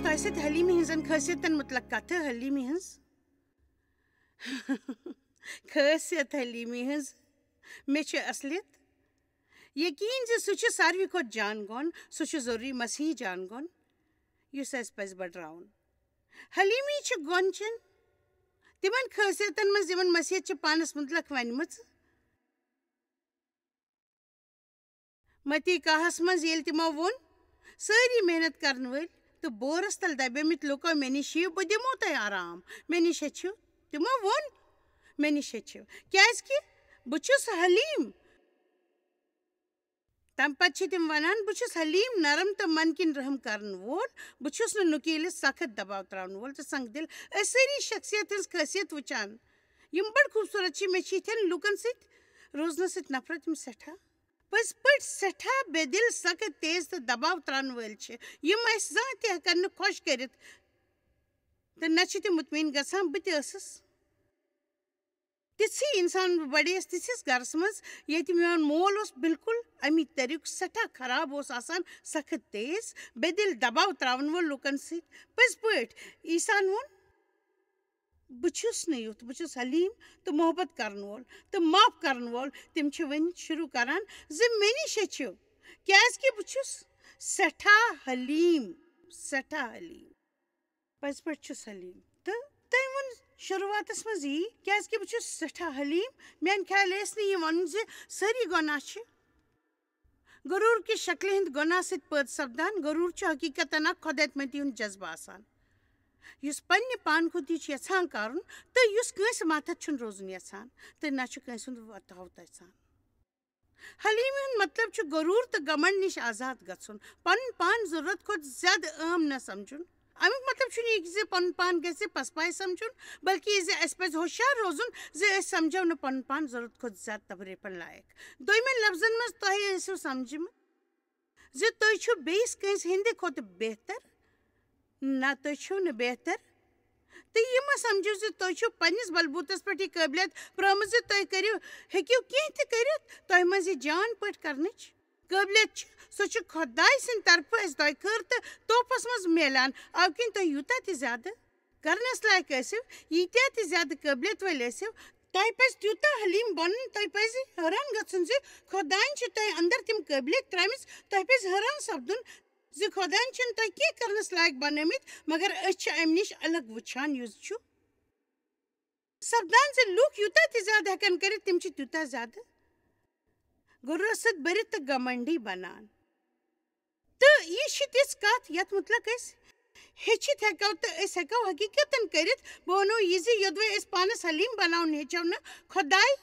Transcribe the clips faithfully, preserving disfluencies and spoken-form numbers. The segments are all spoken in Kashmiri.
تۄہہِ سۭتۍ حلیٖمی ہٕنٛزن خٲصیتن مُتعلق کتھٕ۔ حلیٖمی ہٕنٛز خٲصیت، حلیٖمی ہٕنٛز، مےٚ چھِ اصلیت یقیٖن زِ سُہ چھُ ساروی کھۄتہٕ جان گوٚن، سُہ چھُ ضروٗری مسیحی جان گوٚن، یُس اَسہِ پَزِ بٔڈراوُن۔ حلیٖمی چھِ گۄنچن تِمن خٲصیتن منٛز، یِمن مسیحیت چھِ پانس مُتعلق ونِمٕژ۔ متی کاہس منٛز ییٚلہِ تِمو ووٚن، سٲری محنت کرن وٲلۍ تہٕ بورس تل دبیمٕتۍ لوٗکو، مےٚ نِش یِیِو، بہٕ دِمو تۄہہِ آرام۔ مےٚ نِش ہیٚچھِو۔ تِمو ووٚن، مےٚ نِش ہیٚچھِو، کیازِ کہِ بہٕ چھُس حلیٖم۔ تَمہِ پَتہٕ چھِ تِم وَنان، بہٕ چھُس حلیٖم، نرم تہٕ من کِنۍ رحم کرن وول۔ بہٕ چھُس نہٕ نُکیٖلِس سخت دباو تراون وول تہٕ سنگ دِل۔ أسۍ سٲری شخصیت ہٕنٛز خٲصیت وٕچھان، یِم بڑٕ خوٗبصوٗرت چھِ۔ مےٚ چھِ یِتھٮ۪ن لوٗکن سۭتۍ روزنہٕ سۭتۍ نفرت، یِم سٮ۪ٹھاہ، پٔزۍ پٲٹھۍ سٮ۪ٹھاہ بے دِل، سخت، تیز تہٕ دباو تراون وٲلۍ چھِ، یِم اَسہِ زانٛہہ تہِ ہٮ۪کن نہٕ خۄش کٔرِتھ۔ تہٕ نہ چھِ تِم مطمئن گژھان۔ بہٕ تہِ ٲسٕس تِژھٕے اِنسان، بہٕ بڑییَس تِژھِس گرس منٛز، ییٚتہِ میون مول اوس بالکل اَمی طریٖقُک، سٮ۪ٹھاہ خراب اوس آسان، سخت تیز، بے دِل، دباو تراون وول لوٗکن سۭتۍ۔ پٔزۍ پٲٹھۍ، عیسیٰ ہن ووٚن، بہٕ چھُس نہٕ یُتھ، بہٕ چھُس حلیٖم تہٕ محبت کرن وول تہٕ معاف کرن وول۔ تِم چھِ وۄنۍ شروٗع کران زِ مےٚ نِش ہیٚچھِو، کیازِ کہِ بہٕ چھُس سٮ۪ٹھاہ حلیٖم، سٮ۪ٹھاہ حلیٖم۔ پٔزۍ پٲٹھۍ چھُس حلیٖم۔ تہٕ تٔمۍ ووٚن شروٗعاتس منٛز یی، کیازِ کہِ بہٕ چھُس سٮ۪ٹھاہ حلیٖم۔ میانہِ خیالہٕ ٲسۍ نہٕ یہِ وَنُن زِ سٲری گۄناہ چھِ۔ غروٗر کہِ شکلہِ ہٕنٛدۍ گۄناہ سۭتۍ پٲدٕ سپدان۔ غروٗر چھُ حقیٖقتن اکھ خۄدایت مٔتی ہُنٛد جذبہٕ آسان، یُس پننہِ پانہٕ کھۄتہٕ تہِ چھُ یژھان کرُن تہٕ یُس کٲنٛسہِ ماتحت چھُنہٕ روزُن یژھان تہٕ نہ چھُ کٲنٛسہِ ہُنٛد وۄتاوُت یژھان۔ حلیٖمی ہُنٛد مطلب چھُ غروٗر تہٕ گمنڈ نِش آزاد گژھُن، پنُن پان ضروٗرت کھۄتہٕ زیادٕ اہم نہ سمجھُن۔ اَمیُک مطلب چھُنہٕ یہِ زِ پنُن پان گژھِ پسپاے سمجھُن، بلکہِ یہِ زِ اَسہِ پزِ ہوشیار روزُن زِ أسۍ سمجھو نہٕ پنُن پان ضروٗرت کھۄتہٕ زیادٕ تکلیفن لایق۔ دوٚیمٮ۪ن لفظن منٛز، تۄہہِ ٲسِو سمجھمُت زِ تُہۍ چھِو بیٚیِس کٲنٛسہِ ہٕنٛدِ کھۄتہٕ بہتر۔ نہ، تُہۍ چھِو نہٕ بہتر۔ تہٕ یہِ مہ سمجھِو زِ تُہۍ چھِو پننِس بلبوٗتس پٮ۪ٹھ یہِ قٲبلیت پرٛٲومٕژ زِ تُہۍ کٔرِو، ہیٚکِو کینٛہہ تہِ کٔرِتھ۔ تۄہہِ منٛز یہِ جان پٲٹھۍ کرنٕچ قٲبلیت چھِ، سۄ چھِ خۄداے سٕنٛدِ طرفہٕ اَسہِ تۄہہِ خٲر تہٕ تحفس منٛز میلان۔ اَوٕ کِنۍ تُہۍ یوٗتاہ تہِ زیادٕ کرنس لایق ٲسِو، ییٖتیٛاہ تہِ زیادٕ قٲبلیت وٲلۍ ٲسِو، تۄہہِ پزِ تیوٗتاہ حلیٖم بنُن، تۄہہِ پزِ حٲران گژھُن زِ خۄدایَن چھِ تۄہہِ اندر تِم قٲبلیت ترٲومٕژ۔ تۄہہِ پزِ حٲران سپدُن زِ خۄدایَن چھِنہٕ تۄہہِ کینٛہہ کرنس لایق بنٲومٕتۍ، مگر أسۍ چھِ امہِ نِش الگ وٕچھان، یُس چھُ سپدان زِ لوٗکھ یوٗتاہ تہِ زیادٕ ہٮ۪کن کٔرِتھ، تِم چھِ تیوٗتاہ زیادٕ غرورٕ سۭتۍ بٔرِتھ تہٕ گمنڈی بنان۔ تہٕ یہِ چھِ تِژھ کتھ، یتھ مُتعلق أسۍ ہیٚچھِتھ ہٮ۪کو، تہٕ أسۍ ہٮ۪کو حقیٖقتن کٔرِتھ۔ بہٕ ونو یہِ زِ یوٚدوَے أسۍ پانس حلیٖم بناوُن ہیٚچھو نہٕ، خۄداے،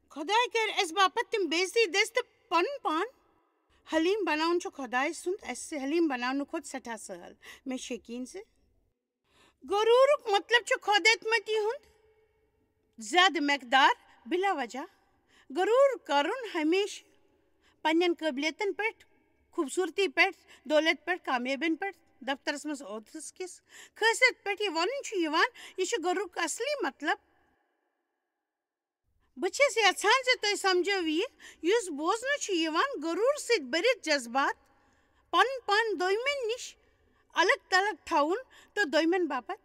خۄداے کرِ اَسہِ باپتھ تِم بے عزتی دٔسۍ تہٕ پنُن پان۔ حلیٖم بناوُن چھُ خۄداے سُنٛد اَسہِ حلیٖم بناونہٕ کھۄتہٕ سٮ۪ٹھاہ سہل۔ مےٚ چھُ یقیٖن زِ غروٗرُک مطلب چھُ خۄد اعتمٲدی ہُنٛد زیادٕ مقدار بلا وجہ۔ غروٗر کرُن ہمیشہٕ پننٮ۪ن قٲبلیتن پٮ۪ٹھ، خوٗبصوٗرتی پٮ۪ٹھ، دولت پٮ۪ٹھ، کامیٲبین پٮ۪ٹھ، دفترس منٛز عہدس کِس خٲصیت پٮ۪ٹھ یہِ ونُن چھُ یِوان، یہِ چھُ غروٗرُک اصلی مطلب۔ بہٕ چھَس یژھان زِ تُہۍ سمجھو یہِ، یُس بوزنہٕ چھُ یِوان، غروٗر سۭتۍ بٔرِتھ جذبات، پنُن پان دوٚیمٮ۪ن نِش الگ تلگ تھاوُن تہٕ دوٚیمٮ۪ن باپتھ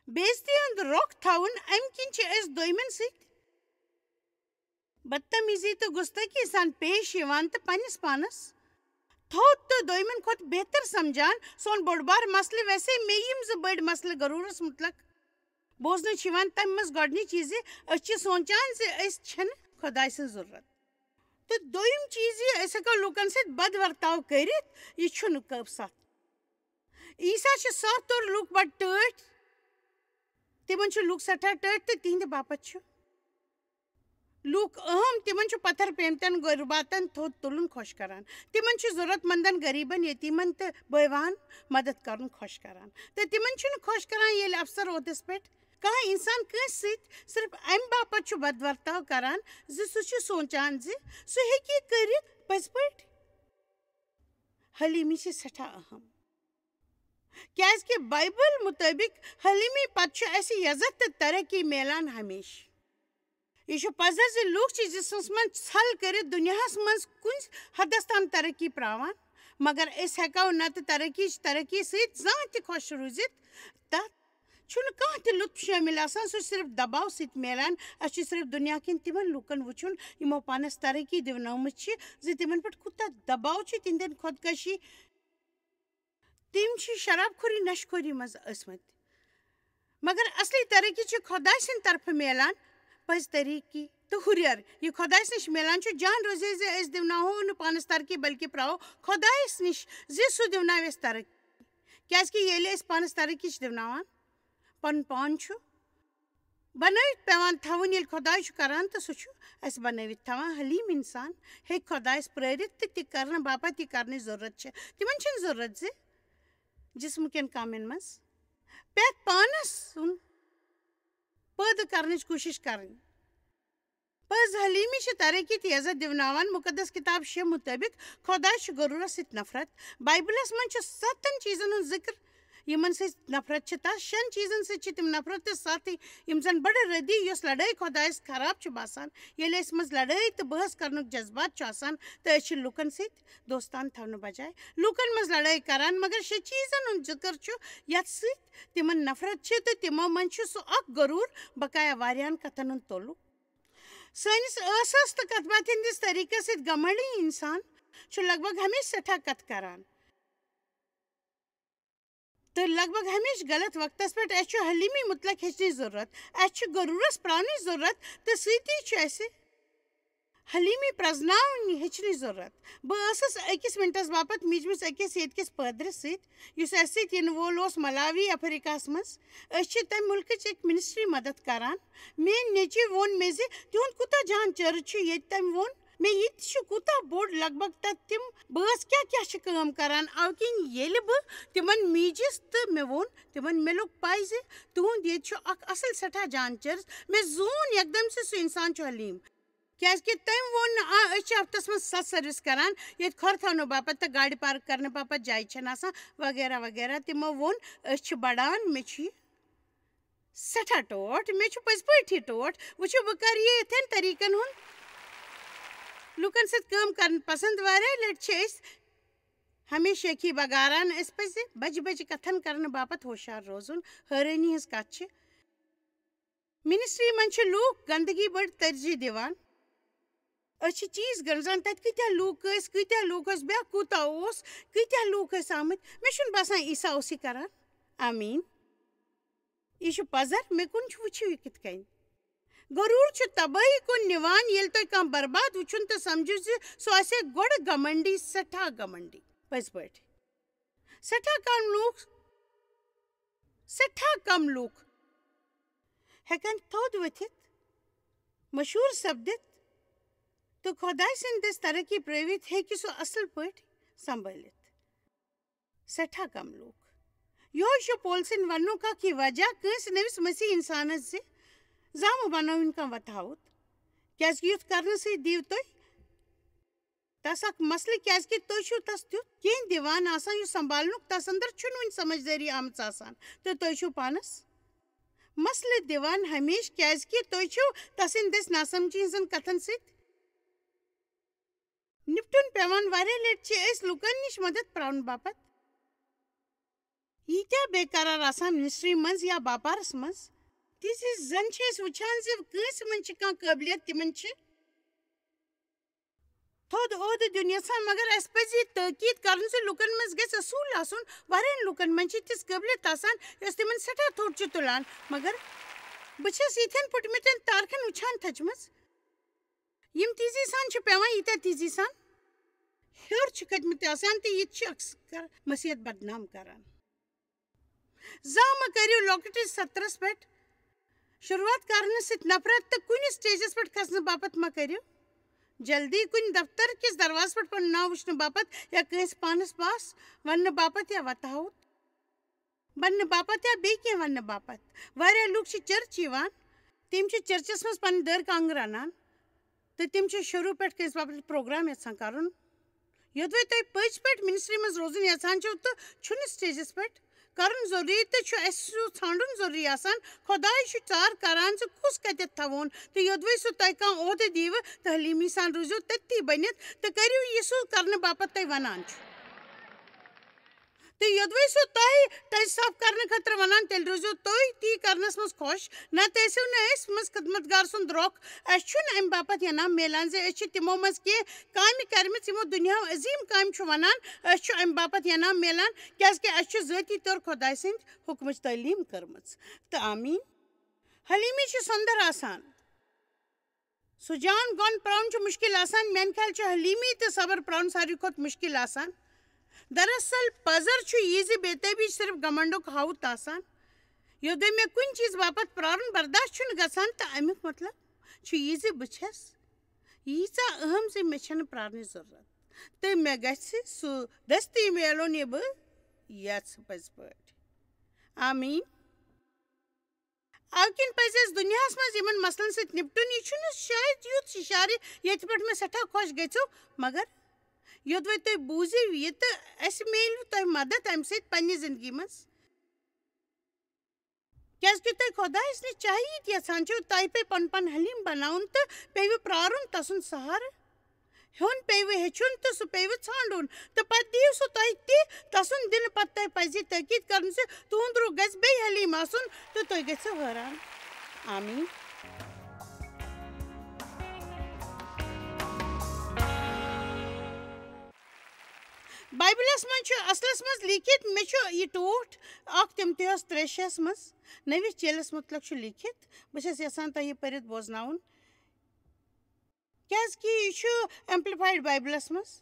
بے عزتی ہُنٛد رۄخ تھاوُن۔ اَمہِ کِنۍ چھِ أسۍ دوٚیمٮ۪ن سۭتۍ بدتمیزی تہٕ گُستٲخی سان پیش یِوان تہٕ پننِس پانس تھوٚد تہٕ دوٚیمٮ۪ن کھۄتہٕ بہتر سمجھان۔ سون بوٚڑ بار مسلہٕ، ویسے مےٚ یِم زٕ بٔڑۍ مسلہٕ غروٗرس مُتعلق بوزنہٕ چھِ یِوان، تَمہِ منٛز گۄڈٕنِچ چیٖز زِ أسۍ چھِ سونٛچان زِ أسۍ چھِنہٕ خۄداے سٕنٛز ضروٗرت۔ تہٕ دوٚیِم چیٖز زِ أسۍ ہٮ۪کو لوٗکن سۭتۍ بدورتاو کٔرِتھ، یہِ چھُنہٕ کٲ-، سَتھ۔ عیسیٰ چھِ صاف طور لوٗکھ بڑٕ ٹٲٹھۍ، تِمن چھِ لوٗکھ سٮ۪ٹھاہ ٹٲٹھۍ تہٕ تِہنٛدِ باپتھ چھُ لوٗکھ اہم، تِمن چھُ پتھر پیمتٮ۪ن غرباتن تھوٚد تُلُن خۄش کران۔ تِمن چھُ ضرورت مندن، غریبن، یتیمن تہٕ بٲوان مدد کرُن خۄش کران۔ تہٕ تِمن چھُنہٕ خۄش کران ییٚلہِ افسر عہدس پٮ۪ٹھ کانٛہہ انسان کٲنٛسہِ سۭتۍ صرف امہِ باپتھ چھُ بدورتاو کران زِ سُہ چھُ سونٛچان زِ سُہ ہیٚکہِ یہِ کٔرِتھ۔ پٔزۍ پٲٹھۍ، حلیٖمی چھِ سٮ۪ٹھاہ اہم، کیازِ کہِ بایبل مُطٲبِق حلیٖمی پتہٕ چھُ اسہِ عزت تہٕ ترقی میلان ہمیشہٕ۔ یہِ چھُ پزر زِ لوٗکھ چھِ جسمس منٛز ژھل کٔرِتھ دُنیاہس منٛز کُنہِ حدس تام ترقی پراوان، مگر أسۍ ہٮ۪کو نتہٕ ترقی ترقی سۭتۍ زانٛہہ تہِ خۄش روٗزِتھ۔ تتھ چھُنہٕ کانٛہہ تہِ لطف شٲمِل آسان، سُہ چھُ صرف دباو سۭتۍ میلان۔ أسۍ چھِ صرف دُنیا کٮ۪ن تِمن لوٗکن وٕچھُن، یِمو پانس ترقی دِونٲومٕژ چھِ، زِ تِمن پٮ۪ٹھ کوٗتاہ دباو چھُ، تِہنٛدٮ۪ن خۄدکشی، تِم چھِ شراب خوری، نشہٕ خوری منٛز ٲسمٕتۍ۔ مگر اصلی ترقی چھِ خۄداے سٕنٛدِ طرفہٕ میلان، پٔزۍ طریٖقہٕ تہٕ ہُرٮ۪ر۔ یہِ خۄدایَس نِش میلان چھُ، جان روزے زِ أسۍ دِوناوو نہٕ پانَس ترقی، بلکہِ پرٛاوو خۄدایَس نِش زِ سُہ دِوناوِ اَسہِ ترقی۔ کیٛازِکہِ ییٚلہِ أسۍ پانَس ترقی چھِ دِوناوان، پَنُن پان چھُ بنٲوِتھ پٮ۪وان تھاوُن، ییٚلہِ خۄداے چھُ کران، تہٕ سُہ چھُ اَسہِ بنٲوِتھ تھاوان۔ حلیٖم اِنسان ہیٚکہِ خۄدایَس پرٛٲرِتھ تہٕ تہِ کرنہٕ باپتھ یہِ کرنٕچ ضروٗرت چھِ۔ تِمن چھِنہٕ ضروٗرت زِ جسمہٕ کٮ۪ن کامٮ۪ن منٛز پٮ۪تھ پانَس سُنٛد پٲدٕ کرنٕچ کوٗشِش کرٕنۍ۔ پٔز حلیٖمی چھِ ترقی تہٕ عزت دِوناوان۔ مُقدس کِتاب شےٚ مُطٲبِق، خۄداے چھُ غروٗرس سۭتۍ نفرت۔ بایبلس منٛز چھُ ستن چیٖزن ہُنٛد ذِکر، یِمن سۭتۍ نفرت چھِ۔ تس شٮ۪ن چیٖزن سۭتۍ چھِ تِم نفرت تہٕ ستھ، یِم زن بڑٕ رٔدی، یۄس لڑٲے خۄدایس خراب چھِ باسان۔ ییٚلہِ اَسہِ منٛز لڑٲے تہٕ بحث کرنُک جذبات چھُ آسان، تہٕ أسۍ چھِ لُکن سۭتۍ دوستان تھاونہٕ بجایہِ لُکن منٛز لڑٲے کران۔ مگر شےٚ چیٖزن ہُنٛد ذِکر چھُ، یتھ سۭتۍ تِمن نفرت چھِ، تہٕ تِمو منٛز چھُ سُہ اکھ غروٗر، بقایا واریاہن کتھن ہُنٛد تولُک۔ سٲنِس ٲسس تہٕ کتھ باتھِ ہٕنٛدِس طریٖقس سۭتۍ گمنڈی انسان چھُ لگ بھگ ہمیشہِ سٮ۪ٹھاہ کتھ کران تہٕ لگ بھگ ہمیشہِ غلط وقتس پٮ۪ٹھ۔ اَسہِ چھُ حلیٖمی مُتلق ہیٚچھنٕچ ضروٗرت، اَسہِ چھُ غروٗرس پرٛاونٕچ ضروٗرت، تہٕ سۭتی چھُ اَسہِ حلیٖمی پرٛزناوٕنۍ ہیٚچھنٕچ ضروٗرت۔ بہٕ ٲسٕس أکِس مِنٹَس باپتھ میٖجمٕژ أکِس ییٚتہِ کِس پٲدرِس سۭتۍ، یُس اَسہِ سۭتۍ یِنہٕ وول اوس ملاوی افریقاہَس منٛز۔ أسۍ چھِ تَمہِ مُلکٕچ أکۍ مِنِسٹری مدد کران۔ میٛٲنۍ نیٚچوۍ ووٚن مےٚ زِ تِہُنٛد کوٗتاہ جان چرٕژ چھُ ییٚتہِ۔ تٔمۍ ووٚن مےٚ، یہِ تہِ چھُ کوٗتاہ بوٚڑ، لگ بھگ تَتہِ تِم بٲژ کیٛاہ کیٛاہ چھِ کٲم کران۔ اَوٕ کِنۍ ییٚلہِ بہٕ تِمَن میٖجِس تہٕ مےٚ ووٚن تِمَن، مےٚ لوٚگ پَے زِ تُہُنٛد ییٚتہِ چھُ اَکھ اَصٕل سٮ۪ٹھاہ جان چرٕژ۔ مےٚ زوٗن یکدم زِ سُہ اِنسان چھُ حلیٖم۔ کیٛازِکہِ تٔمۍ ووٚن نہٕ، آ، أسۍ چھِ ہفتس منٛز ستھ سٔروِس کران، ییٚتہِ کھۄر تھاونہٕ باپتھ تہٕ گاڑِ پارک کرنہٕ باپتھ جایہِ چھَنہٕ آسان، وغیرہ وغیرہ۔ تِمو ووٚن، أسۍ چھِ بڑان، مےٚ چھُ یہِ سٮ۪ٹھاہ ٹوٹھ، مےٚ چھُ پٔزۍ پٲٹھۍ یہِ ٹوٹھ۔ وٕچھِو، بہٕ کرٕ یہِ یِتھٮ۪ن طریٖقن ہُنٛد لُکن سۭتۍ کٲم کرٕنۍ پسنٛد۔ واریاہ لٹہِ چھِ أسۍ ہمیشہٕ یقی بغاران، اَسہِ پزِ بجہِ بجہِ کتھن کرنہٕ باپتھ ہوشیار روزُن۔ حٲرٲنی ہٕنٛز کتھ چھِ، مِنِسٹری منٛز چھِ لوٗکھ گندگی بٔڑ ترجیح دِوان۔ أسۍ چھِ چیٖز گنٛزان، تَتہِ کۭتیٛاہ لوٗکھ ٲسۍ، کۭتیٛاہ لوٗکھ ٲسۍ، بیٛاکھ کوٗتاہ اوس، کۭتیٛاہ لوٗکھ ٲسۍ آمٕتۍ۔ مےٚ چھُنہٕ باسان عیسیٰ اوس یہِ کران۔ آمیٖن۔ یہِ چھُ پزر، مےٚ کُن چھُ، وٕچھِو یہِ کِتھ کٔنۍ۔ غروٗر چھُ تبٲہی کُن نِوان۔ ییٚلہِ تُہۍ کانٛہہ برباد وٕچھُن تہٕ سمجھِو زِ سُہ آسہِ گۄڈٕ گمنڈی، سٮ۪ٹھاہ گمنڈی، پٔزۍ پٲٹھۍ۔ سٮ۪ٹھاہ کم لوٗکھ، سٮ۪ٹھاہ کم لوٗکھ ہٮ۪کن تھوٚد ؤتھِتھ، مشہوٗر سپدِتھ تہٕ خۄداے سٕنٛدِ دٔسۍ ترقی پرٛٲوِتھ ہیٚکہِ سُہ اصل پٲٹھۍ سنبھٲلِتھ۔ سٮ۪ٹھاہ کم لوٗکھ۔ یِہوٚے چھُ پول سٕنٛدِ وننُک اکھ یہِ وجہ کٲنٛسہِ نٔوِس مسیحی انسانس زِ زانٛہہ مہٕ بنٲوِن کانٛہہ وتاوُت، کیٛازِکہِ یُتھ کرنہٕ سۭتۍ دِیِو تُہۍ تس اکھ مسلہٕ، کیٛازِکہِ تُہۍ چھِو تس تیُتھ کینٛہہ دِوان آسان، یُس سنبھالنُک تس اندر چھُنہٕ وُنہِ سمجھدٲری آمٕژ آسان، تہٕ تُہۍ چھِو پانس مسلہٕ دِوان ہمیشہٕ، کیٛازِکہِ تُہۍ چھِو تسٕنٛدِ دٔسۍ ناسمجھی ہٕنٛزن کتھن سۭتۍ نپٹُن پٮ۪وان۔ واریاہ لٹہِ چھِ أسۍ لوٗکن نِش مدد پراونہٕ باپتھ ییٖتیٛاہ بے قرار آسان مِنِسٹری منٛز یا باپارس منٛز، تِژھ زن چھِ أسۍ وٕچھان زِ کٲنٛسہِ منٛز چھِ کانٛہہ قٲبلیت، تِمن چھِ تھوٚد عہدٕ دیُن یژھان، مگر اَسہِ پَزِ یہِ تٲکیٖد کَرُن زِ لُکَن منٛز گژھِ اصوٗل آسُن۔ واریاہَن لُکَن منٛز چھِ تِژھ قٲبلیت آسان، یۄس تِمَن سٮ۪ٹھاہ تھوٚد چھِ تُلان۔ مگر بہٕ چھَس یِتھٮ۪ن پھٕٹمٕتٮ۪ن تارکَن وٕچھان تھٔچمٕژ، یِم تیزی سان چھِ پٮ۪وان، ییٖتیٛاہ تیزی سان ہیوٚر چھِ کھٔتمٕتۍ آسان، تہٕ یہِ تہِ چھِ اکثر مسیحت بدنام کران۔ زانٛہہ مہ کٔرِو لۄکٹِس سترس پٮ۪ٹھ شروٗعات کرنہٕ سۭتۍ نفرت تہٕ کُنہِ سٹیجس پٮ۪ٹھ کھسنہٕ باپتھ مہ کٔرِو جلدی۔ کُنہِ دفتر کِس دروازس پٮ۪ٹھ پنُن ناو وٕچھنہٕ باپتھ یا کٲنٛسہِ پانس پاس وننہٕ باپتھ یا وتاوُت بننہٕ باپتھ یا بیٚیہِ کینٛہہ وننہٕ باپتھ۔ واریاہ لُکھ چھِ چرچ یِوان، تِم چھِ چرچس منٛز پنٕنۍ دٲرۍ کانٛگٕر انان تہٕ تِم چھِ شروٗع پٮ۪ٹھ کٲنٛسہِ باپتھ پروگرام یژھان کرُن۔ یوٚدوَے تُہۍ پٔزۍ پٲٹھۍ مِنِسٹری منٛز روزُن یژھان چھِو تہٕ چھُنہٕ سٹیجَس پٮ۪ٹھ کرُن ضروٗری، تہٕ چھُ اَسہِ سُہ ژھانٛڈُن ضروٗری آسان۔ خۄداے چھُ ژار کران زِ کُس کَتٮ۪تھ تھاوون، تہٕ یوٚدوَے سُہ تۄہہِ کانٛہہ عہدٕ دِیہِ، تہٕ حلیٖمی سان روٗزِو تٔتھی بٔنِتھ تہٕ کٔرِو یہِ سُہ کرنہٕ باپتھ تۄہہِ وَنان چھُ۔ تہٕ یوٚدوَے سُہ تۄہہِ تَتہِ صف کرنہٕ خٲطرٕ وَنان، تیٚلہِ روٗزِو تُہۍ تی کرنَس منٛز خۄش، نَتہٕ ٲسِو نہٕ أسۍ منٛز خدمت گار سُنٛد رۄخ۔ اَسہِ چھُنہٕ اَمہِ باپتھ انعام میلان زِ أسۍ چھِ تِمو منٛز کینٛہہ کامہِ کرِمٕژ، یِمو دُنیاہُک عظیٖم کامہِ چھُ وَنان۔ أسۍ چھُ اَمہِ باپتھ انعام میلان، کیٛازِکہِ اَسہِ چھُ ذٲتی طور خۄداے سٕنٛدِ حُکمٕچ تعلیٖم کٔرمٕژ۔ تہٕ آمیٖن۔ حلیٖمی چھِ سۄنٛدر آسان۔ سُہ جان گۄن پرٛاوُن چھُ مُشکِل آسان۔ میٛانہِ خیال چھُ حلیٖمی تہٕ صبر پرٛاوُن ساروی کھۄتہٕ مُشکِل آسان۔ دراصل پزر چھُ یہِ زِ بے تٲبی چھِ صرف گمنڈُک ہاوُت آسان۔ یوٚدوے مےٚ کُنہِ چیٖز باپتھ پرٛارُن برداشت چھُنہٕ گژھان، تہٕ اَمیُک مطلب چھُ یہِ زِ بہٕ چھَس ییٖژاہ اہم زِ مےٚ چھَنہٕ پرٛارنٕچ ضروٗرت، تہٕ مےٚ گژھِ سُہ دٔستی میلُن، یہِ بہٕ یژھٕ پٔزۍ پٲٹھۍ۔ آمیٖن۔ اَوٕ کِنۍ پَزِ اَسہِ دُنیاہَس منٛز یِمَن مسلن سۭتۍ نِپٹُن۔ یہِ چھُنہٕ شاید یُتھ اِشارٕ ییٚتہِ پٮ۪ٹھ مےٚ سٮ۪ٹھاہ خۄش گٔژھِو، مگر یوٚدوَے تُہۍ بوٗزِو یہِ تہٕ اَسہِ میلوٕ تۄہہِ مدد اَمہِ سۭتۍ پنٛنہِ زِندگی منٛز۔ کیٛازِکہِ تُہۍ خۄدایَس نِش چاہے یہِ تہِ یَژھان چھِو، تۄہہِ پیٚیہِ پَنُن پان حلیٖم بَناوُن تہٕ پیٚیہِ پرٛارُن تَسُنٛد سہارٕ۔ ہیوٚن پیٚیہِ ہیٚچھُن تہٕ سُہ پیٚیہِ ژھانٛڈُن، تہٕ پتہٕ دِیِو سُہ تۄہہِ تہِ۔ تسُنٛد دِنہٕ پتہٕ تۄہہِ پزِ یہِ تٲکید کرُن زِ تُہُنٛد روح گژھِ بیٚیہِ حلیٖم آسُن تہٕ تُہۍ گٔژھِو حٲران۔ آمیٖن۔ بایبلس منٛز چھُ اصلس منٛز لیٖکھِتھ، مےٚ چھُ یہِ ٹوٹھ اکھ تِموتھیوس ترٛےٚ شیٚس منٛز نٔوِس چیلس مُتعلق چھُ لیٖکھِتھ۔ بہٕ چھَس یژھان تۄہہِ یہِ پٔرِتھ بوزناوُن۔ کیٛازِکہِ یہِ چھُ ایمپلیفایڈ بایبلس منٛز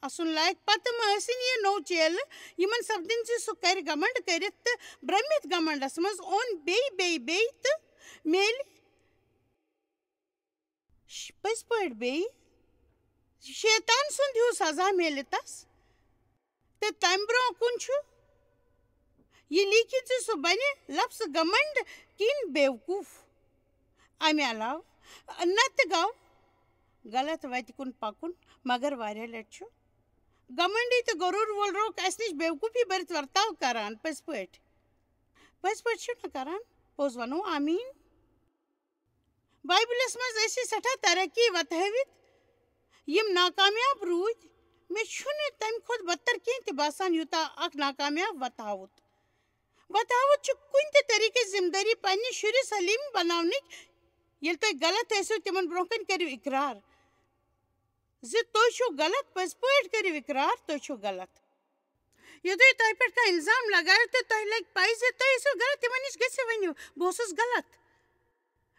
آسُن لایق۔ پتہٕ مہ ٲسِن یہِ نوٚو چیلہٕ، یِمن سپدِن زِ سُہ کرِ گمنڈ کٔرِتھ تہٕ برمِتھ گمنڈس منٛز اوٚن بیٚیہِ، بیٚیہِ، بیٚیہِ تہٕ میلہِ ش-، پٔزۍ پٲٹھۍ بیٚیہِ۔ شیطان سُنٛد ہیوٗ سزا میلہِ تس۔ تہٕ تَمہِ برٛونٛہہ کُن چھُ یہِ لیٖکھِتھ زِ سُہ بَنہِ لفظ گمنڈ کِنۍ بیوقوٗف۔ اَمہِ علاوٕ نَتہٕ گوٚو غلط وَتہِ کُن پَکُن، مگر واریاہ لَٹہِ چھُ گمنڈی تہٕ غروٗر وول لوٗکھ اَسہِ نِش بیوقوٗفی بٔرِتھ ورتاو کران۔ پٔزۍ پٲٹھۍ، پٔزۍ پٲٹھۍ چھِنہٕ کران، پوٚز وَنو آمیٖن۔ بایبلس منٛز ٲسۍ سٮ۪ٹھاہ ترقی وتہٕ ہٲوِتھ، یِم ناکامیاب روٗدۍ۔ مےٚ چھُنہٕ تَمہِ کھۄتہٕ بدتر کینٛہہ تہِ باسان، یوٗتاہ اکھ ناکامیاب وتہٕ ہاوُت۔ وتہٕ ہاوُت چھُ کُنہِ تہِ طریٖقٕچ ذمہٕ دٲری پننِس شُرِس حلیٖم بناونٕچ۔ ییٚلہِ تُہۍ غلط ٲسِو، تِمن برٛونٛہہ کنہِ کٔرِو اقرار زِ تُہۍ چھِو غلط، پٔزۍ پٲٹھۍ کٔرِو اقرار، تُہۍ چھِو غلط۔ یوٚدُے تۄہہِ پٮ۪ٹھ کانٛہہ الزام لگایو تہٕ تۄہہِ لگہِ پَے زِ تُہۍ ٲسِو غلط، تِمن نِش گٔژھِو ؤنِو، "بہٕ اوسُس غلط۔"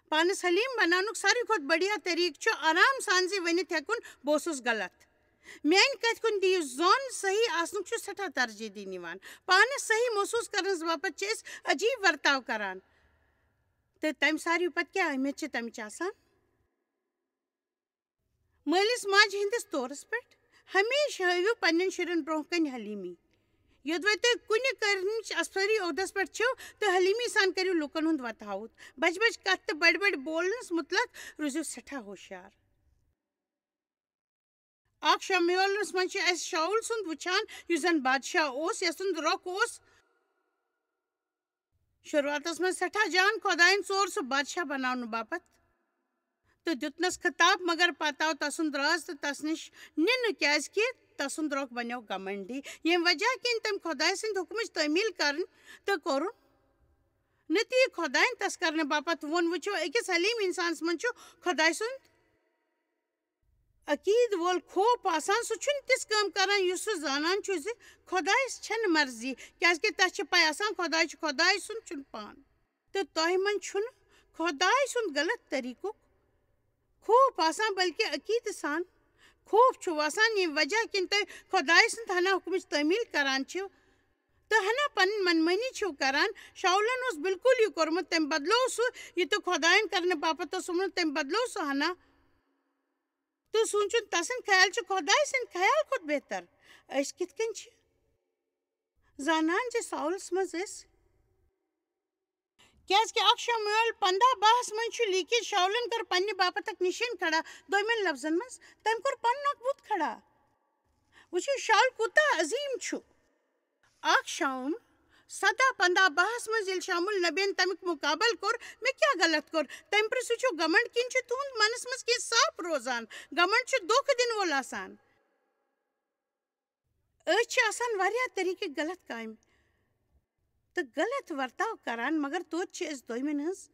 پانَس حلیٖم بناونُک ساروی کھۄتہٕ بڑیا طریٖقہٕ چھُ آرام سان زِ ؤنِتھ ہٮ۪کُن، "بہٕ اوسُس غلط۔" میٛانہِ کتھِ کُن دِیِو ظۄن، صحیح آسنُک چھُ سٮ۪ٹھاہ ترجیح دِنہٕ یِوان۔ پانَس صحیح محسوٗس کرنَس باپتھ چھِ أسۍ عجیٖب ورتاو کران۔ تہٕ تَمہِ ساروی پتہٕ کیٛاہ اہمیت چھِ تَمِچ آسان؟ مٲلِس ماجہِ ہٕنٛدِس طورس پٮ۪ٹھ ہمیشہٕ ہٲوِو پننٮ۪ن شُرٮ۪ن برٛونٛہہ کنہِ حلیٖمی۔ یوٚدوَے تُہۍ کُنہِ کٔرمٕچ اثری عہدس پٮ۪ٹھ چھِو، تہٕ حلیٖمی سان کٔرِو لوٗکن ہُنٛد وتہٕ ہاوُت۔ بجہِ بجہِ کتھ تہٕ بڑِ بڑِ بولنس مُتلق روٗزِو سٮ۪ٹھاہ ہوشیار۔ اکھ شمویلس منٛز چھِ أسۍ شاول سُنٛد وٕچھان، یُس زن بادشاہ اوس، یس سُنٛد رۄخ اوس شروٗعاتس منٛز سٮ۪ٹھاہ جان خۄدایَن ژور سُہ بادشاہ بناونہٕ باپتھ تہٕ دیُتنس خطاب، مگر پتہٕ آو تسُنٛد راز تہٕ تس نِش نِنہٕ، کیازِ کہِ تسُنٛد رۄخ بنیو گمنڈی، ییٚمہِ وجہ کِنۍ تٔمۍ خۄدایہِ سٕنٛدِ حُکمٕچ تعمیٖل کرٕنۍ تہٕ کوٚرُن نہٕ تی۔ خۄدایَن تس کرنہٕ باپتھ ووٚن، وٕچھِو، أکِس حلیٖم اِنسانس منٛز چھُ خۄدایہِ سُنٛد عقیٖد وول خوف آسان، سُہ چھُنہٕ تِژھ کٲم کران یُس سُہ زانان چھُ زِ خۄدایَس چھَنہٕ مرضی، کیازِ کہِ تَس چھِ پَے آسان خۄداے چھُ خۄداے سُنٛد، چھُنہٕ پان۔ تہٕ تۄہہِ منٛز چھُنہٕ خۄداے سُنٛد غلط طریٖقُک خوف آسان، بلکہِ عقیٖدٕ سان خوف چھُ وَسان، ییٚمہِ وجہ کِنۍ تُہۍ خۄداے سٕنٛد ہنا حُکمٕچ تعمیٖل کران چھِو تہٕ ہنا پنٕنۍ منمٲنی چھِو کران۔ شاولن اوس بالکل یہِ کوٚرمُت، تٔمۍ بدلوو سُہ، یہِ تہٕ خۄدایَن کرنہٕ باپتھ اوس ووٚنمُت، تٔمۍ بدلوو سُہ ہنا۔ تہٕ سوٗنٛچُن، تسٕنٛدۍ خیال چھِ خۄداے سٕنٛدۍ خیال کھۄتہٕ بہتر۔ أسۍ کِتھ کٔنۍ چھِ زانان زِ ساولس منٛز ٲسۍ؟ کیازِ کہِ اکھ شمویل پنٛداہ باہس منٛز چھُ لیٖکھِتھ، شاولن کٔر پننہِ باپتھ اکھ نِشٲنۍ کھڑا۔ دوٚیمٮ۪ن لفظن منٛز، تٔمۍ کوٚر پنُن اکھ بُت کھڑا۔ وٕچھِو، شاول کوٗتاہ عظیٖم چھُ۔ اکھ شاول سداہ پنٛداہ باہس منٛز ییٚلہِ شاول نبین تمیُک مُقابل کوٚر، "مےٚ کیٛاہ غلط کوٚر؟" تٔمۍ پرٛژھ، وٕچھِو، گمنڈ کِنۍ چھُ تُہُنٛد منس منٛز کینٛہہ صاف روزان۔ گمنڈ چھُ دھوکہٕ دِنہٕ وول آسان۔ أسۍ چھِ آسان واریاہ طریٖقٕکۍ غلط کامہِ تہٕ غلط ورتاو کران، مگر توتہِ چھِ أسۍ دوٚیمٮ۪ن ہٕنٛز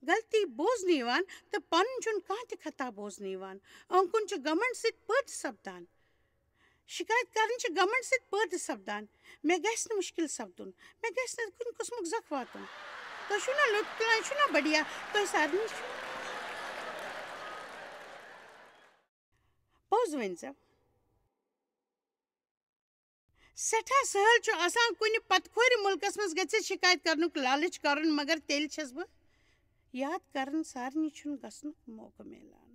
غلطی بوزنہٕ یِوان تہٕ پنُن چھُنہٕ کانٛہہ تہِ خطا بوزنہٕ یِوان۔ أہنٛدِ کُن چھُ گمنڈ سۭتۍ پٲدٕ سپدان۔ شکایت کرٕنۍ چھِ گمنڈ سۭتۍ پٲدٕ سپدان۔ مےٚ گژھِ نہٕ مُشکل سپدُن، مےٚ گژھِ نہٕ کُنہِ قٕسمُک زکھ واتُن۔ تۄہہِ چھُو نا لُطف تُلان، یہِ چھُو نا بڑھیا؟ تۄہہِ سارنٕے چھُ۔ پوٚز ؤنۍ زیو۔ سٮ۪ٹھاہ سہل چھُ آسان کُنہِ پتہٕ کھورِ مُلکس منٛز گٔژھِتھ شِکایت کرنُک لالٕچ کرُن، مگر تیٚلہِ چھَس بہٕ یاد کران، سارنٕے چھُنہٕ گژھنُک موقعہٕ میلان۔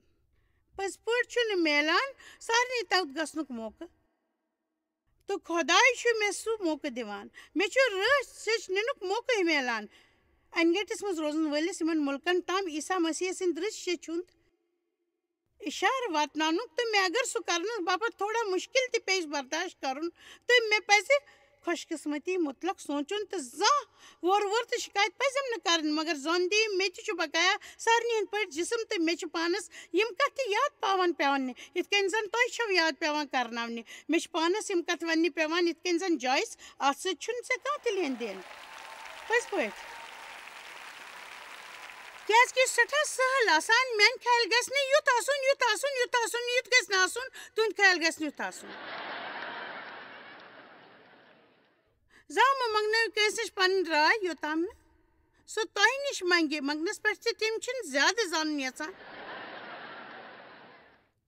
پٔزۍ پٲٹھۍ چھُنہٕ میلان سارنٕے توٚت گژھنُک موقعہٕ۔ تہٕ خۄداے چھُ مےٚ سُہ موقعہٕ دِوان۔ مےٚ چھُ رٲچھ سٕچ نِنُک موقعہٕ میلان۔ انہِ گٔٹِس منٛز روزن وٲلِس یِمن مُلکن تام عیسیٰ مسیح سٕنٛدِ رٕژ شیٚچھ ہُنٛد اِشارٕ واتناونُک، تہٕ مےٚ اگر سُہ کرنس باپتھ تھوڑا مُشکل تہِ پیٚیہِ برداشت کرُن، تہٕ مےٚ پزِ خۄش قسمتی مُتلق سونٛچُن تہٕ زانٛہہ وورٕ وورٕ تہٕ شِکایت پزٮ۪م نہٕ کرٕنۍ، مگر زن دِ مےٚ تہِ چھُ بقایا سارنٕے ہٕنٛدۍ پٲٹھۍ جسم، تہٕ مےٚ چھُ پانس یِم کتھٕ یاد پاوان پٮ۪وان نہِ، یِتھ کٔنۍ زن تۄہہِ چھَو یاد پٮ۪وان کرناونہِ۔ مےٚ چھِ پانس یِم کتھٕ وننہِ پٮ۪وان، یِتھ کٔنۍ زن جایِس، اتھ سۭتۍ چھُنہٕ ژےٚ کانٛہہ تہِ لین دین۔ پٔزۍ پٲٹھۍ۔ کیٛازِ کہِ یہِ چھُ سٮ۪ٹھاہ سہل آسان، میٛانہِ خیال گژھِ نہٕ یُتھ آسُن، یُتھ آسُن، یُتھ آسُن، یُتھ گژھِ نہٕ آسُن، تُہُنٛد خیال گژھِ نہٕ یُتھ آسُن۔ زانٛہہ مہٕ منٛگنٲوِو کٲنٛسہِ نِش پنٕنۍ راے، یوٚتام نہٕ سُہ تۄہہِ نِش منٛگہِ۔ منٛگنس پٮ۪ٹھ چھِ تِم چھِنہٕ زیادٕ زانُن یژھان۔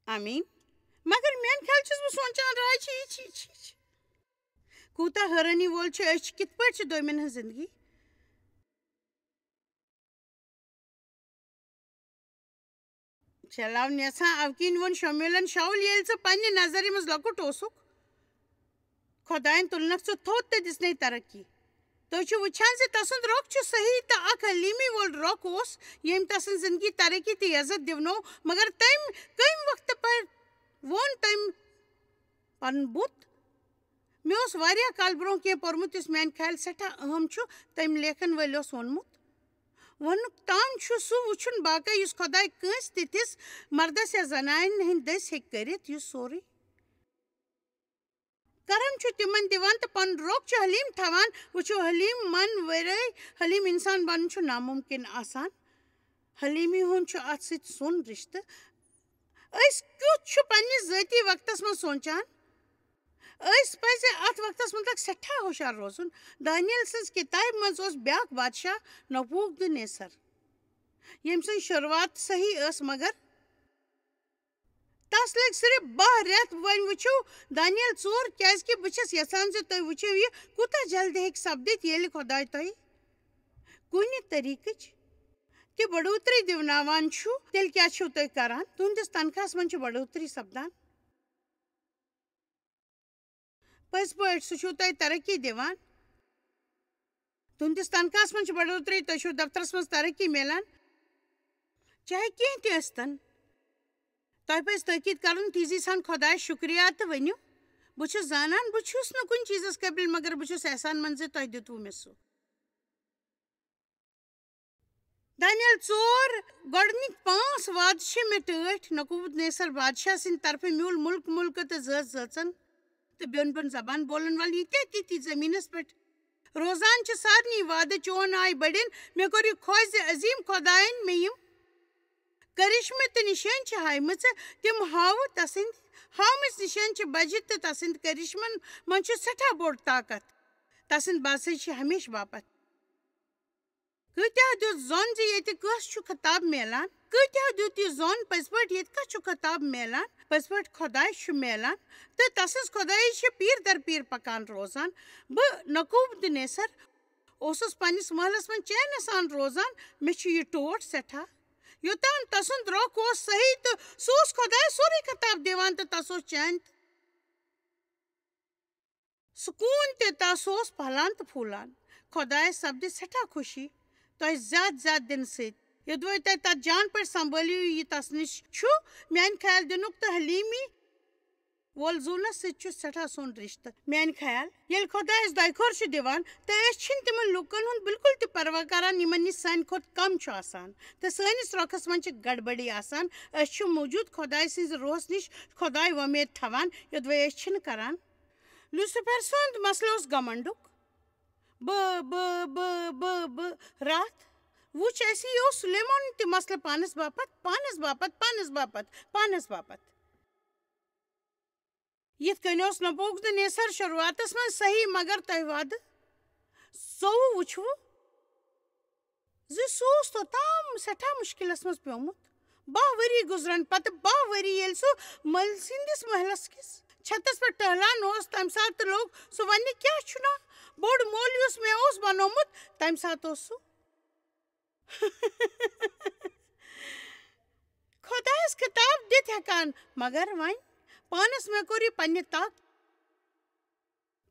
آمیٖن۔ مگر میٛانہِ خیال چھُس بہٕ سونٛچان، راے چھِ یہِ چھِ، یہِ چھِ، یہِ چھِ۔ کوٗتاہ حٲرٲنی وول چھُ، أسۍ چھِ کِتھ پٲٹھۍ چھِ دوٚیمٮ۪ن ہٕنٛز زندگی چلاوُن یژھان۔ اَوٕ کِنۍ ووٚن شمویلن، "شاول، ییٚلہِ ژٕ پننہِ نظرِ منٛز لۄکُٹ اوسُکھ، خۄدایَن تُلنَکھ ژٕ تھوٚد تہٕ دِژنَے ترقی۔ تُہۍ چھِو وٕچھان زِ تَسُنٛد رۄخ چھُ صحیح تہٕ اکھ حلیٖمی وول رۄخ اوس، ییٚمۍ تَسٕنٛز زندگی ترقی تہٕ عزت دِونوو، مگر تٔمۍ کَمہِ وقتہٕ پٮ۪ٹھ ووٚن تٔمۍ پنُن بُتھ؟" مےٚ اوس واریاہ کال برونٛہہ کینٛہہ پوٚرمُت، یُس میٛانہِ خیال سٮ۪ٹھاہ اہم چھُ، تٔمۍ لیکھن وٲلۍ اوس ووٚنمُت، "ووٚنُکھ تام چھُ سُہ وٕچھُن باقٕے، یُس خۄداے کٲنٛسہِ تِتھِس مردس یا زنانہِ ہٕنٛدۍ دٔسۍ ہیٚکہِ کٔرِتھ، یُس سورُے کرم چھُ تِمن دِوان تہٕ پنُن رۄخ چھُ حلیٖم تھاوان۔" وٕچھِو، حلیٖم من ورٲے حلیٖم انسان بنُن چھُ نامُمکِن آسان۔ حلیٖمی ہُنٛد چھُ اتھ سۭتۍ سون رشتہٕ۔ أسۍ کیُتھ چھُ پننِس ذٲتی وقتس منٛز سونٛچان؟ أسۍ پزِ اتھ وقتس متعلق سٮ۪ٹھاہ ہُشار روزُن۔ دانیل سٕنٛز کتابہِ منٛز اوس بیاکھ بادشاہ نبوکد نیسر، ییٚمۍ سٕنٛز شروعات صحیح ٲس، مگر تس لٔگۍ صرف باہ رٮ۪تھ۔ وۄنۍ وٕچھِو دانیل ژور، کیازِ کہِ بہٕ چھَس یژھان زِ تُہۍ وٕچھِو یہِ کوٗتاہ جلدی ہیٚکہِ سپدِتھ، ییٚلہِ خۄداے تۄہہِ کُنہِ طریٖقٕچ تہِ بڑوتری دِوناوان چھُ، تیٚلہِ کیٛاہ چھِو تُہۍ کران؟ تُہنٛدِس تنخواہس منٛز چھِ بڑوتری سپدان۔ پٔزۍ پٲٹھۍ، سُہ چھُو تۄہہِ ترقی دِوان۔ تُہنٛدِس تنخواہس منٛز چھِ بڑوتری، تۄہہِ چھُو دفترس منٛز ترقی میلان۔ چاہے کینٛہہ تہِ ٲسۍتن، تۄہہِ پزِ تٲکید کرُن، تیزی سان خۄدایس شُکریہ تہٕ ؤنِو، "بہٕ چھُس زانان، بہٕ چھُس نہٕ کُنہِ چیٖزس قٲبِل، مگر بہٕ چھُس احسان منٛد زِ تۄہہِ دیُتوُ مےٚ سُہ۔" دانیل ژور، گۄڈٕنِکۍ پانٛژھ وعدٕ چھِ مےٚ ٹٲٹھۍ نکوبد نیسر بادشاہ سٕنٛدِ طرفہٕ میوٗل مُلک مُلکہٕ تہٕ زٲژ زٲژن تہٕ بیوٚن بیوٚن زبان بولن وٲلۍ ییٖتیٛاہ تہِ تہِ زٔمیٖنس پٮ۪ٹھ روزان چھِ۔ سارنٕے وعدٕ چون آے بٔڑِن۔ مےٚ کوٚر یہِ خۄش زِ عظیٖم خۄدایَن مےٚ یِم کرشمہٕ تہٕ نِشٲنۍ چھِ ہاومٕژٕ، تِم ہاوٕ تسٕنٛدۍ ہاومٕژ نِشٲنۍ چھِ بجہِ تہٕ تسٕنٛدۍ کرشمن منٛز چھُ سٮ۪ٹھاہ بوٚڑ طاقت۔ تسٕنٛدۍ باسٕے چھِ ہمیشہٕ باپتھ۔ کۭتیٛاہ دیُت زوٚن زِ ییٚتہِ کٲنٛسہِ چھُ خطاب میلان؟ کۭتیٛاہ دیُت یہِ زوٚن پٔزۍ پٲٹھۍ ییٚتہِ کَس چھُ خطاب میلان؟ پٔزۍ پٲٹھۍ خۄداے چھُ میلان تہٕ تسٕنٛز خۄدٲیی چھِ پیٖر در پیٖر پکان روزان۔ بہٕ نقوبد نیسر اوسُس پننِس محلس منٛز چینہٕ سان روزان۔ مےٚ چھُ یہِ ٹوٹھ سٮ۪ٹھاہ۔ یوٚتام تسُنٛد رۄخ اوس صحیح تہٕ سُہ اوس خۄدایس سورُے خطاب دِوان تہٕ تس اوس چین تہٕ سکوٗن تہِ تس اوس پھۄلان تہٕ پھوٗلان۔ خۄدایس سپدِ سٮ۪ٹھاہ خوشی تۄہہِ زیادٕ زیادٕ دِنہٕ سۭتۍ۔ یوٚدوَے تۄہہِ تتھ جان پٲٹھۍ سنبھٲلِو، یہِ تس نِش چھُ، میانہِ خیال دِنُک تہٕ حلیٖمی وول زوٗنس سۭتۍ چھُ سٮ۪ٹھاہ سون رِشتہٕ۔ میانہِ خیال، ییٚلہِ خۄدایس دۄیہِ خور چھُ دِوان، تہٕ أسۍ چھِنہٕ تِمن لوٗکن ہُنٛد بِلکُل تہِ پرواہ کران، یِمن نِش سانہِ کھۄتہٕ کم چھُ آسان، تہٕ سٲنِس رۄخس منٛز چھِ گڑبڑی آسان۔ أسۍ چھِ موٗجوٗد خۄدایہِ سٕنٛزِ روحس نِش خۄداے وۄمید تھاوان، یوٚدوَے أسۍ چھِنہٕ کران۔ لوسیفر سُنٛد مسلہٕ اوس گمنڈُک۔ بہٕ، بہٕ، بہٕ، بہٕ، بہٕ، راتھ وُچھ اَسہِ، یہِ اوس سلیمان تہِ مسلہٕ پانَس باپتھ، پانَس باپتھ، پانَس باپتھ، پانَس باپتھ۔ یِتھ کٔنۍ اوس نبوکدنیسر شروٗعاتس منٛز صحیح، مگر تۄہہِ وعدٕ ژوٚوُہ وُچھوٕ زِ سُہ اوس توٚتام سٮ۪ٹھاہ مُشکِلس منٛز پیومُت۔ باہ ؤری گُزرن پتہٕ، باہ ؤری ییٚلہِ سُہ مٲلۍ سٕنٛدِس محلس کِس چھتس پٮ۪ٹھ ٹہلان اوس، تمہِ ساتہٕ لوٚگ سُہ وننہِ، "کیٛاہ چھُنا بوٚڑ مول یُس مےٚ اوس بنومُت؟" تمہِ ساتہٕ اوس سُہ خۄدایس خطاب دِتھ ہٮ۪کان، مگر وۄنۍ پانس مےٚ کوٚر یہِ پننہِ طاقت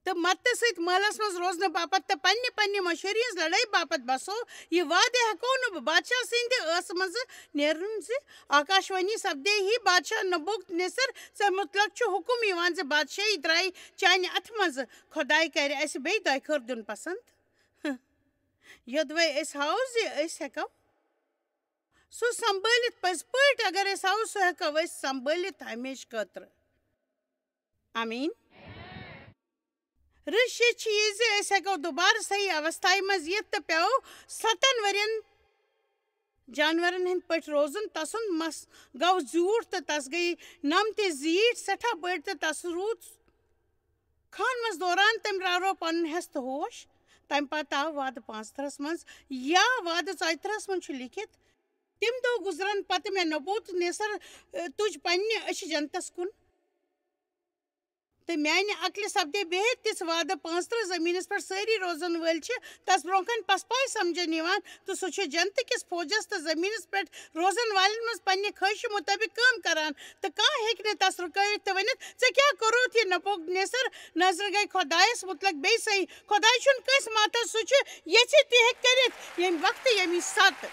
تہٕ مدتہٕ سۭتۍ محلس منٛز روزنہٕ باپتھ تہٕ پننہِ پننہِ مشہوٗری ہٕنٛز لڑٲے باپتھ بسو یہِ وعدٕ، ہٮ۪کو نہٕ بہٕ بادشاہ سٕنٛدِ ٲسہٕ منٛزٕ نیرُن زِ آکاشوانی سپدے ہی بادشاہ نبوکد نصر ژےٚ مُتلق چھُ حُکُم یِوان زِ بادشاہی درٛایہِ چانہِ اَتھٕ منٛزٕ۔ خۄداے کرِ اَسہِ بیٚیہِ دۄیہِ خٲر دیُن پسنٛد۔ یوٚدوَے أسۍ ہاوو زِ أسۍ ہٮ۪کو سُہ سنبھٲلِتھ پٔزۍ پٲٹھۍ، اگر أسۍ ہاوو، سُہ ہٮ۪کو أسۍ سنبھٲلِتھ ہمیشہٕ خٲطرٕ۔ آمیٖن۔ رٕش یہِ چھِ یہِ زِ أسۍ ہٮ۪کو دُبارٕ صحیح اوستھایہِ منٛز یِتھ تہٕ پیوٚو ستن ؤرین جانورن ہٕنٛدۍ پٲٹھۍ روزُن۔ تسُنٛد مس گوٚو زیوٗٹھ تہٕ تس گٔیہِ نم تہِ زیٖٹھ سٮ۪ٹھاہ بٔڑۍ، تہٕ تس روٗد خانہٕ منٛز دوران تٔمۍ راوروو پنُن حٮ۪س تہٕ ہوش۔ تمہِ پتہٕ آو وعدٕ پانٛژترٕہس منٛز یا وعدٕ ژۄیترٕہس منٛز چھُ لیکھِتھ، "تِم دۄہ گُزرن پتہٕ مےٚ نبوت نیسر، ٲ، تُج پننہِ أچھِ جنتس کُن۔ تہٕ میانہِ عقلہِ سپدے بے حد تِژھ وعدٕ، پانٛژترٕہ زٔمیٖنس پٮ۪ٹھ سٲری روزن وٲلۍ چھِ تس برونٛہہ کنہِ پسپاے سمجھن یِوان، تہٕ سُہ چھُ جنتہٕ کِس فوجس تہٕ زٔمیٖنس پٮ۪ٹھ روزن والٮ۪ن منٛز پننہِ خٲہشہِ مُطٲبِق کٲم کران، تہٕ کانٛہہ ہیٚکہِ نہٕ تس رُکٲوِتھ تہٕ ؤنِتھ، 'ژےٚ کیٛاہ کوٚرُتھ یہِ نبوکدنیسر نظرِ گٔے خۄدایس مُتلق بیٚیہِ صحیح۔ خۄداے چھُنہٕ کٲنٛسہِ ماتحت، سُہ چھُ یژھِ تہِ ہیٚکہِ کٔرِتھ ییٚمہِ وقتہٕ ییٚمی ساتہٕ۔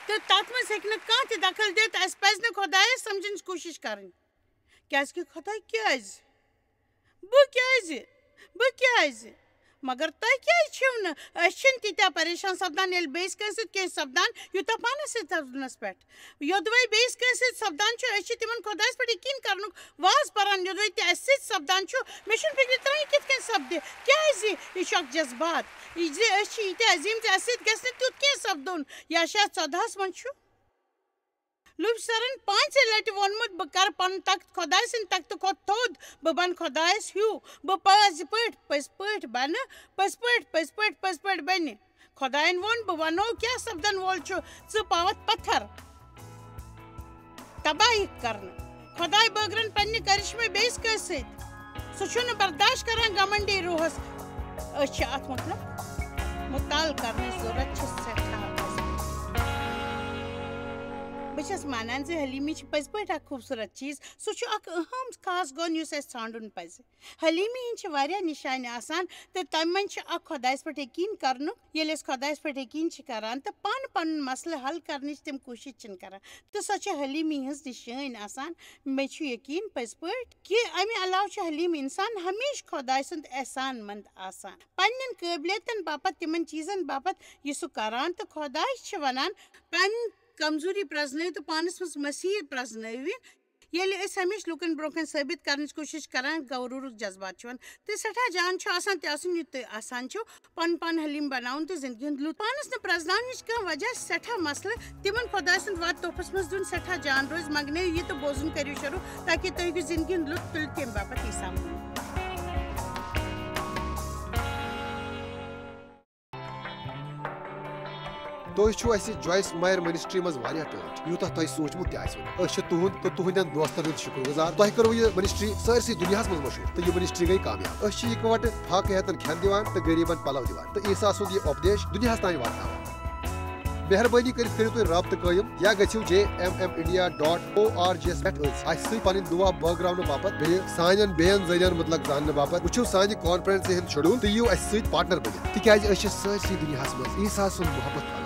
تہٕ تتھ منٛز ہیٚکہِ نہٕ کانٛہہ تہِ دخل دِتھ۔ اسہِ پزِ نہٕ خۄدایس سمجھنٕچ کوٗشش کرٕنۍ، کیازِ کہِ خۄداے کیازِ؟ بہٕ کیازِ؟ بہٕ کیازِ؟ مگر تۄہہِ کیازِ چھِو نہٕ؟ أسۍ چھِنہٕ تیٖتیٛاہ پریشان سپدان ییٚلہِ بیٚیِس کٲنٛسہِ سۭتۍ کینٛہہ سپدان، یوٗتاہ پانس سۭتۍ سپدنس پٮ۪ٹھ۔ یوٚدوَے بیٚیِس کٲنٛسہِ سۭتۍ سپدان چھُ، أسۍ چھِ تِمن خۄدایس پٮ۪ٹھ یقیٖن کرنُک واز پران، یوٚدوَے تہِ اَسہِ سۭتۍ سپدان چھُ۔ مےٚ چھُنہٕ فِکرِ تران، یہِ کِتھ کٔنۍ سپدِ۔ کیازِ؟ یہِ چھُ اکھ جذبات، یہِ زِ أسۍ چھِ ییٖتیٛاہ عظیٖم زِ اَسہِ سۭتۍ گژھِ نہٕ تیُتھ کینٛہہ سپدُن۔ یا شاید ژۄدہَس منٛز چھُ۔ لوسیفرن پانٛژِ لٹہِ ووٚنمُت، "بہٕ کرٕ پنُن تخت خۄداے سٕنٛدِ تختہٕ کھۄتہٕ تھوٚد، بہٕ بنہٕ خۄدایس ہیوٗ، بہٕ پزِ پٲٹھۍ، پٔزۍ پٲٹھۍ بنہٕ، پٔزۍ پٲٹھۍ، پٔزۍ پٲٹھۍ، پٔزۍ پٲٹھۍ بنہِ۔" خۄداین ووٚن، "بہٕ ونو کیٛاہ سپدن وول چھُ، ژٕ پاوتھ پتھر تباہ کرنہٕ۔" خۄداے بٲگرن پننہِ کرشمہٕ بیٚیِس کٲنٛسہِ سۭتۍ۔ سُہ چھُنہٕ برداشت کران گمنڈی روحس۔ أسۍ چھِ اتھ مطلب مطالعہٕ کرنٕچ ضرورت چھِ سٮ۪ٹھاہ عظیم۔ بہٕ چھَس مانان زِ حلیٖمی چھِ پٔزۍ پٲٹھۍ اکھ خوٗبصوٗرت چیٖز۔ سُہ چھُ اکھ اہم خاص گُن یُس اَسہِ ژھانٛڈُن پَزِ۔ حلیٖمی ہٕنٛدۍ چھِ واریاہ نِشانہِ آسان، تہٕ تَمہِ منٛز چھِ اکھ خۄدایَس پٮ۪ٹھ یقیٖن کرنُک۔ ییٚلہِ أسۍ خۄدایَس پٮ۪ٹھ یقیٖن چھِ کران تہٕ پانہٕ پَنُن مسلہٕ حل کرنٕچ تِم کوٗشِش چھِنہٕ کران، تہٕ سۄ چھِ حلیٖمی ہٕنٛز نِشٲنۍ آسان۔ مےٚ چھُ یقیٖن پٔزۍ پٲٹھۍ کہِ اَمہِ علاوٕ چھُ حلیٖم اِنسان ہمیشہٕ خۄداے سُنٛد احسان مند آسان۔ پننٮ۪ن قٲبلیتن باپتھ، تِمن چیٖزن باپتھ، یہِ سُہ کران تہٕ خۄداے چھِ ونان، پنٕنۍ کمزوری پرزنٲوِو تہٕ پانس منٛز مسیح پرزنٲوِن۔ ییٚلہِ أسۍ ہمیشہٕ لوٗکن برٛونٛہہ کنہِ ثٲبت کرنٕچ کوٗشش کران، غرورُک جذبات چھُ یِوان۔ تہٕ سٮ۪ٹھاہ جان چھُ آسان تہِ آسُن، یُتھ تُہۍ آسان چھِو۔ پنُن پان حلیٖم بناوُن تہٕ زندگی ہُنٛد لُطف پانس نہٕ پرزناونٕچ کانٛہہ وجہ سٮ۪ٹھاہ مسلہٕ۔ تِمن خۄداے سُنٛد وعدٕ تحفس منٛز دیُن سٮ۪ٹھاہ جان روزِ۔ مگنٲیِو یہِ تہٕ بوزُن کٔرِو شروٗع، تاکہِ تُہۍ ہیٚکِو زندگی ہُنٛد لُطف تُلِتھ، ییٚمہِ باپتھ عیسیٰ مون۔ تُہۍ چھِو اَسہِ جویس مایر منسٹری منٛز واریاہ ٹٲٹھۍ، یوٗتاہ تۄہہِ سوٗنٛچمُت تہِ آسِوٕ نہٕ۔ أسۍ چھِ تُہُنٛد تہٕ تُہنٛدٮ۪ن دوستن ہُنٛد شُکر گُزار۔ تۄہہِ کٔروٕ یہِ منسٹری سٲرسٕے دُنیاہس منٛز مشہوٗر، تہٕ یہِ منسٹری گٔے کامیاب۔ أسۍ چھِ یِکوٹہٕ فاقہٕ ہیتن کھٮ۪ن دِوان تہٕ غریٖبن پلو دِوان، تہٕ عیسیٰ سُنٛد یہِ اُپدیش دُنیاہس تام واتناوان۔ مہربٲنی کٔرِتھ کٔرِو تُہۍ رابطہٕ قٲیِم یا گٔژھِو J M M India dot O R G یس پٮ۪ٹھ أسۍ، اَسہِ سۭتۍ پنٕنۍ دُعا بٲگراونہٕ باپتھ، بیٚیہِ سانٮ۪ن بیٚین ذٔریعن مُتلق زاننہٕ باپتھ۔ وٕچھِو سانہِ کانفرنسہِ ہُنٛد شیڈول تہٕ یِیِو اَسہِ سۭتۍ پارٹنر بٔنِتھ، تِکیازِ أسۍ چھِ سٲرسٕے دُنیاہس منٛز عیسیٰ سُنٛد محبت پھٔہلاوان۔